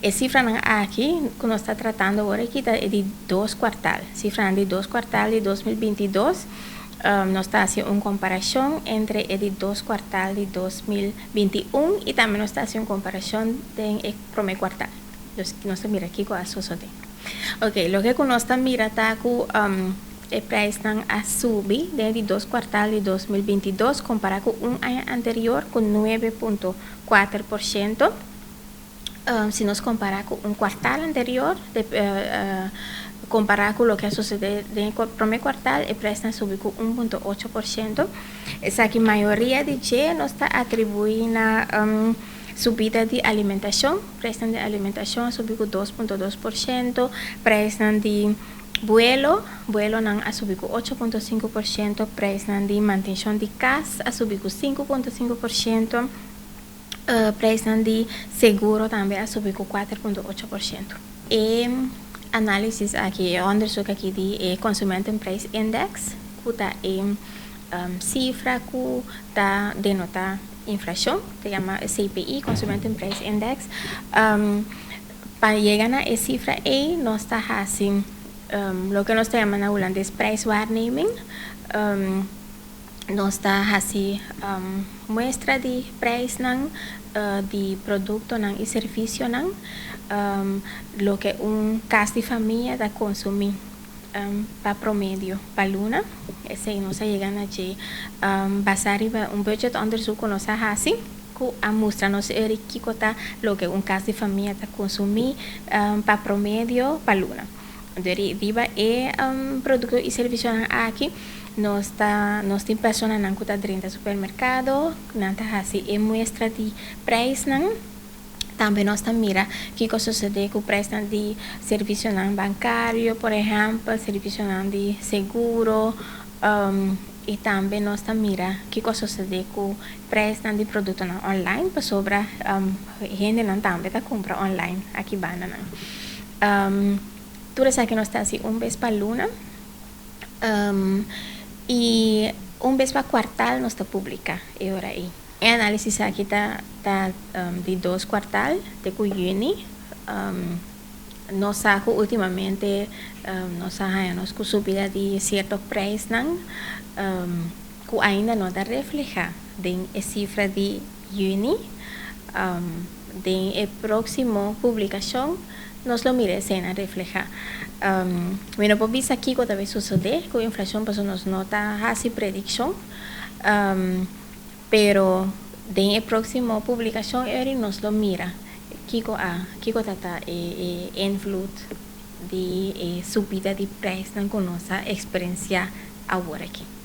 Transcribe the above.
E sifranan aki ku nos ta tratando awor aki ta di dos kuartal. Sifranan di dos kuartal di 2022. Nos ta hasi un komparashon entre e di dos kuartal di 2021 i tambe nos ta hasi un komparashon den e promé kuartal. Dus nos ta mira kiko a sosodé. Ok, loke ku nos ta mira ta ku e preisnan a subi den di dos kuartal di 2022 kompará ku un aña anterior ku 9,4%. Si nos kompará ku un kuartal anterior, kompará ku loke a sosodé den e promé kuartal, e preisnan a subi ku 1,8%. Esaki mayoria di dje nos ta atribuí na subida di alimentashon. Preisnan di alimentashon a subi ku 2,2%, preisnan di buelo, buelonan a subi ku 8,5%, preisnan di mantenshon di kas a subi ku 5,5%, preisnan di seguro tambe a subi ku 4,8%. E análisis aki, e onderzoek aki di e Consumentenprijsindex, ku ta e sifra ku ta denotá inflashon, ta yama CPI, Consumentenprijsindex. Pa yega na e sifra ei, nos ta hasi loke nos ta yama na hulandes prijswaarneming. Nos ta hasi muestra di preisnan di produktonan i servisionan, loke un kas di famia ta konsumí pa promedio pa luna. Esei nos a yega na dje basá riba un budgetonderzoek ku nos a hasi ku a mustra nos eri kiko ta loke un kas di famia ta konsumí pa promedio pa luna. Riba e produkto i servisionan aki nos tin personanan ku ta drenta supermerkado, nan ta hasi e muestra di preisnan. Tambe nos ta mira kiko sosodé ku preisnan di servisionan bankario, por ehèmpel, servisionan di seguro, i tambe nos ta mira kiko sosodé ku preisnan di produktonan online, pasobra hendenan tambe ta kumpra online aki bandanan. Tur esaki nos ta hasi un bes pa luna i un bes pa kuartal nos ta publiká e ora ei. E análisis aki ta di dos kuartal te ku yüni. Nos sa ku últimamente nos a haña nos ku subida di sierto preisnan ku ainda no ta reflehá den e sifra di yüni. Den e próksimo publikashon nos lo mira esei reflehá. Mi no por bisa kiko ta bai sosodé ku inflashon, pasobra nos no ta hasi predikshon. Pero den e próksimo publikashon eri nos lo mira kiko ta e invloed di e subida di preisnan ku nos a eksperensiá awor aki.